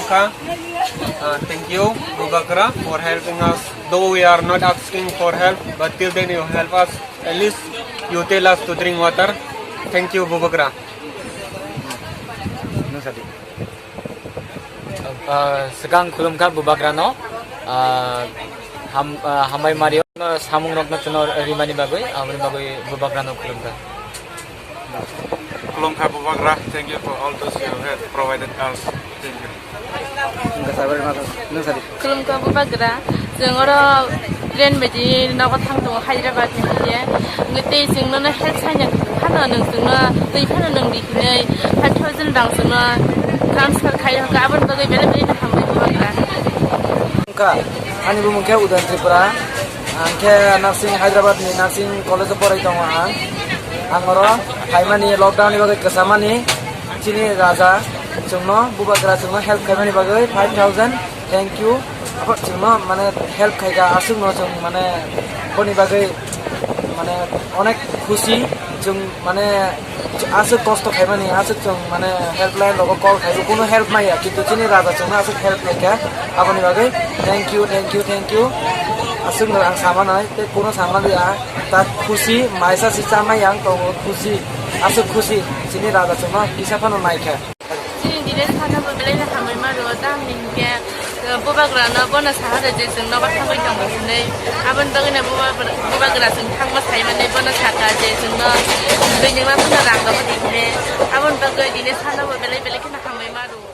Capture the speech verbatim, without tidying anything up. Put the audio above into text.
Kha. Uh, thank you, Bubagra, for helping us. Though we are not asking for help, but till then you help us. At least you tell us to drink water. Thank you, Bubagra. Uh, swkang khulumkha Bubagrano. Uh, ham, uh, hambai Mario samung rokno chwngno rimani bagwi, amoni bagwi Bubagrano khulumkha. Khulumkha Bubagra, thank you for all those you have provided us. Thank you. Wngkha sabar ma, nung sadi. Khulumkha Bubagra, chwng oro train baidi nogo thang tongo Hyderabad ni haiye. Wngwi tei chwngno no help saina phano nwng chwngno twi phano nwng di hinwi five thousand rang chwngno transfer khai rwkha, aboni bagwi belai belai no hambai Bubagra. Wngkha, ani bumung khe Udan Tripura. Ang khe nursing, Hyderabad ni nursing college o porai tongo ang. Ang oro phaimani lockdown ni bagwi kwchamani chini raja chwngno, Bubagra chwngno help khaimani bagwi five thousand. Thank you. Aphar chwngno mane help khaika, aswkno chwng mane boni bagwi mane onek khusi chwng mane aswk kosto khaimani, aswk chwng mane helpline rogo call khaibo, kuno help maya, kintu chini raja chwngno aswk help khaika, aboni bagwi thank you, thank you, thank you. Aswkno ang sama nai, tei kuno sama liya, ta khusi, maisa si chamai ang tongo khusi, aswk khusi, chini raja chwngno kisa phano naikha. Chini Dinesh Khanna bo belai no hambai ma rwo, tamni hinkhe, eh, Bubagra no bono saha de je chwng nogo thangwi tongo hinwi. Aboni bagwi no Bubagra, Bubagra chwng thangma sai mani bono saka je chwngno bini ma bono rang rwma di hinwi. Aboni bagwi Dinesh Khanna bo belai belai kheno hambai ma rwo.